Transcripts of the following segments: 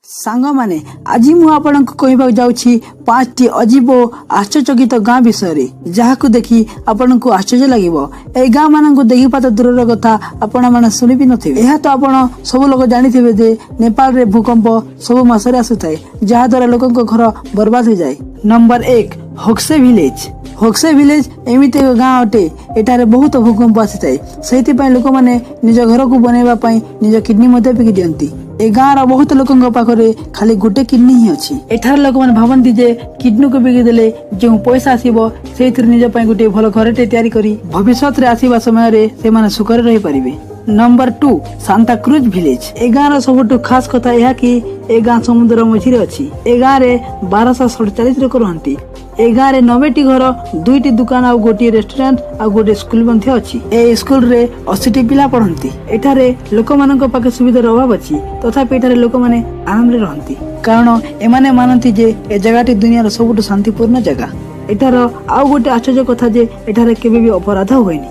ସାଙ୍ଗମାନେ, ଆଜି ମୁଁ ଆପଣଙ୍କୁ କହିବାକୁ ଯାଉଛି ପାଞ୍ଚଟି ଅଜୀବ ଓ ଆଶ୍ଚର୍ଯ୍ୟଚକିତ ଗାଁ ବିଷୟରେ, ଯାହାକୁ ଦେଖି ଆପଣଙ୍କୁ ଆଶ୍ଚର୍ଯ୍ୟ ଲାଗିବ। ଏହି ଗାଁ ମାନଙ୍କୁ ଦେଖିବା ତ ଦୂରର କଥା, ଆପଣମାନେ ଶୁଣି ବି ନଥିବେ। ଏହା ତ ଆପଣ ସବୁ ଲୋକ ଜାଣିଥିବେ ଯେ ନେପାଳରେ ଭୂକମ୍ପ ସବୁ ମାସରେ ଆସୁଥାଏ, ଯାହାଦ୍ୱାରା ଲୋକଙ୍କ ଘର ବର୍ବାଦ ହୋଇଯାଏ। ନମ୍ବର 1, ହୋକ୍ସେ ଭିଲେଜ। ହୋକ୍ସେ ଭିଲେଜ ଏମିତି ଏକ ଗାଁ ଅଟେ, ଏଠାରେ ବହୁତ ଭୂକମ୍ପ ଆସିଥାଏ। ସେଇଥିପାଇଁ ଲୋକମାନେ ନିଜ ଘରକୁ ବନେଇବା ପାଇଁ ନିଜ କିଡନୀ ମଧ୍ୟ ବିକି ଦିଅନ୍ତି। ଏ ଗାଁର ବହୁତ ଲୋକଙ୍କ ପାଖରେ ଖାଲି ଗୋଟେ କିଡନୀ ହିଁ ଅଛି। ଏଠାରେ ଲୋକମାନେ ଭାବନ୍ତି ଯେ କିଡନୀକୁ ବିକିଦେଲେ ଯେଉଁ ପଇସା ଆସିବ, ସେଇଥିରେ ନିଜ ପାଇଁ ଗୋଟିଏ ଭଲ ଘରଟେ ତିଆରି କରି ଭବିଷ୍ୟତରେ ଆସିବା ସମୟରେ ସେମାନେ ସୁଖରେ ରହିପାରିବେ। Number 2, Santacruz village. ଏ ଗାଁର ସବୁଠୁ ଖାସ କଥା ଏହା କି ଏ ଗାଁ ସମୁଦ୍ର ମଝିରେ ଅଛି। ଏ ଗାଁରେ 1247 ଲୋକ ରୁହନ୍ତି। ଏ ଗାଁରେ 90ଟି ଘର, ଦୁଇଟି ଦୋକାନ ଆଉ ଗୋଟିଏ ରେଷ୍ଟୁରାଣ୍ଟ ଆଉ ଗୋଟିଏ ସ୍କୁଲ ମଧ୍ୟ ଅଛି। ଏହି ସ୍କୁଲରେ 80ଟି ପିଲା ପଢନ୍ତି। ଏଠାରେ ଲୋକମାନଙ୍କ ପାଖେ ସୁବିଧାର ଅଭାବ ଅଛି, ତଥାପି ଏଠାରେ ଲୋକମାନେ ଆରାମରେ ରହନ୍ତି, କାରଣ ଏମାନେ ମାନନ୍ତି ଯେ ଏ ଜାଗାଟି ଦୁନିଆର ସବୁଠୁ ଶାନ୍ତିପୂର୍ଣ୍ଣ ଜାଗା। ଏଠାର ଆଉ ଗୋଟେ ଆଶ୍ଚର୍ଯ୍ୟ କଥା ଯେ ଏଠାରେ କେବେ ବି ଅପରାଧ ହୁଏନି।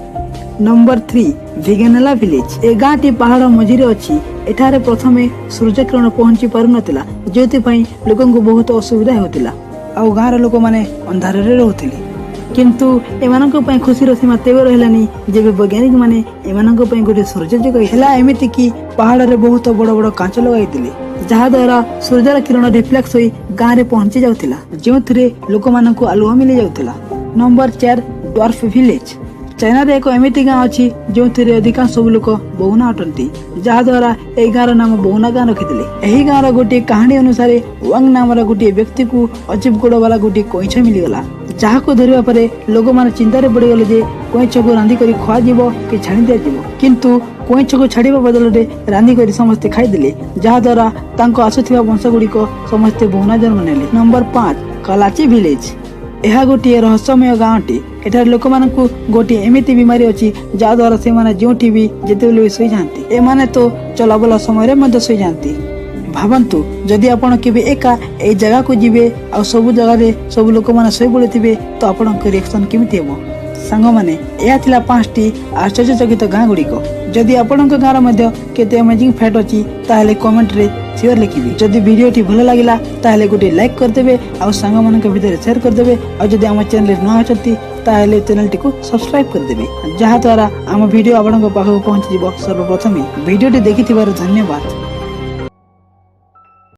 Number 3, ଭିଗାନେଲା village. ଏ ଗାଁଟି ପାହାଡ ମଝିରେ ଅଛି। ଏଠାରେ ପ୍ରଥମେ ସୂର୍ଯ୍ୟକିରଣ ପହଞ୍ଚି ପାରୁନଥିଲା, ଯେଉଁଥିପାଇଁ ଲୋକଙ୍କୁ ବହୁତ ଅସୁବିଧା ହେଉଥିଲା ଆଉ ଗାଁର ଲୋକମାନେ ଅନ୍ଧାରରେ ରହୁଥିଲେ। କିନ୍ତୁ ଏମାନଙ୍କ ପାଇଁ ଖୁସିର ସୀମା ତେବେ ରହିଲାନି, ଯେବେ ବୈଜ୍ଞାନିକ ମାନେ ଏମାନଙ୍କ ପାଇଁ ଗୋଟେ ସୂର୍ଯ୍ୟ ଯୋଗାଇ ହେଲା। ଏମିତି କି ପାହାଡରେ ବହୁତ ବଡ ବଡ କାଞ୍ଚ ଲଗାଇଥିଲେ, ଯାହାଦ୍ୱାରା ସୂର୍ଯ୍ୟର କିରଣ ରିଫ୍ଲେକ୍ସ ହୋଇ ଗାଁରେ ପହଞ୍ଚି ଯାଉଥିଲା, ଯେଉଁଥିରେ ଲୋକମାନଙ୍କୁ ଆଲୁଅ ମିଳି ଯାଉଥିଲା। Number 4, dwarf village. ଚାଇନାରେ ଏକ ଏମିତି ଗାଁ ଅଛି, ଯେଉଁଥିରେ ଅଧିକାଂଶ ସବୁ ଲୋକ ବଉନା ଅଟନ୍ତି, ଯାହାଦ୍ୱାରା ଏହି ଗାଁର ନାମ ବଉନା ଗାଁ ରଖିଥିଲେ। ଏହି ଗାଁର ଗୋଟିଏ କାହାଣୀ ଅନୁସାରେ ୱାଙ୍ଗ ନାମର ଗୋଟିଏ ବ୍ୟକ୍ତିକୁ ଅଜୀବ ଗୋଡ଼ବାଲା ଗୋଟିଏ କଇଁଛ ମିଳିଗଲା, ଯାହାକୁ ଧରିବା ପରେ ଲୋକମାନେ ଚିନ୍ତାରେ ପଡ଼ିଗଲେ ଯେ କଇଁଛକୁ ରାନ୍ଧି କରି ଖୁଆଯିବ କି ଛାଣି ଦିଆଯିବ। କିନ୍ତୁ କଇଁଛକୁ ଛାଡ଼ିବା ବଦଳରେ ରାନ୍ଧି କରି ସମସ୍ତେ ଖାଇଦେଲେ, ଯାହାଦ୍ୱାରା ତାଙ୍କ ଆସୁଥିବା ବଂଶ ଗୁଡ଼ିକ ସମସ୍ତେ ବଉନା ଜନ୍ମ ନେଲେ। Number 5, Kalachi village. ଏହା ଗୋଟିଏ ରହସ୍ୟମୟ ଗାଁ ଅଟେ। ଏଠାରେ ଲୋକମାନଙ୍କୁ ଗୋଟିଏ ଏମିତି ବିମାରୀ ଅଛି, ଯାହାଦ୍ୱାରା ସେମାନେ ଯେଉଁଠି ବି ଯେତେବେଳେ ବି ଶୋଇଯାଆନ୍ତି। ଏମାନେ ତ ଚଲାବୁଲା ସମୟରେ ମଧ୍ୟ ଶୋଇଯାଆନ୍ତି। ଭାବନ୍ତୁ, ଯଦି ଆପଣ କେବେ ଏକା ଏଇ ଜାଗାକୁ ଯିବେ ଆଉ ସବୁ ଜାଗାରେ ସବୁ ଲୋକମାନେ ଶୋଇପଡ଼ିଥିବେ, ତ ଆପଣଙ୍କ ରିଆକ୍ସନ କେମିତି ହେବ? ସାଙ୍ଗମାନେ, ଏହା ଥିଲା ପାଞ୍ଚଟି ଆଶ୍ଚର୍ଯ୍ୟଚକିତ ଗାଁ ଗୁଡ଼ିକ। ଯଦି ଆପଣଙ୍କ ଗାଁର ମଧ୍ୟ କେତେ ଆମେଜିଂ ଫ୍ୟାକ୍ଟ ଅଛି, ତାହେଲେ କମେଣ୍ଟରେ ସିଓର ଲେଖିବେ। ଯଦି ଭିଡ଼ିଓଟି ଭଲ ଲାଗିଲା, ତାହେଲେ ଗୋଟେ ଲାଇକ୍ କରିଦେବେ ଆଉ ସାଙ୍ଗମାନଙ୍କ ଭିତରେ ସେୟାର କରିଦେବେ। ଆଉ ଯଦି ଆମ ଚ୍ୟାନେଲରେ ନୂଆ ଅଛନ୍ତି, ତାହେଲେ ଚ୍ୟାନେଲଟିକୁ ସବସ୍କ୍ରାଇବ୍ କରିଦେବେ, ଯାହାଦ୍ୱାରା ଆମ ଭିଡ଼ିଓ ଆପଣଙ୍କ ପାଖକୁ ପହଞ୍ଚିଯିବ ସର୍ବପ୍ରଥମେ। ଭିଡ଼ିଓଟି ଦେଖିଥିବାରୁ ଧନ୍ୟବାଦ।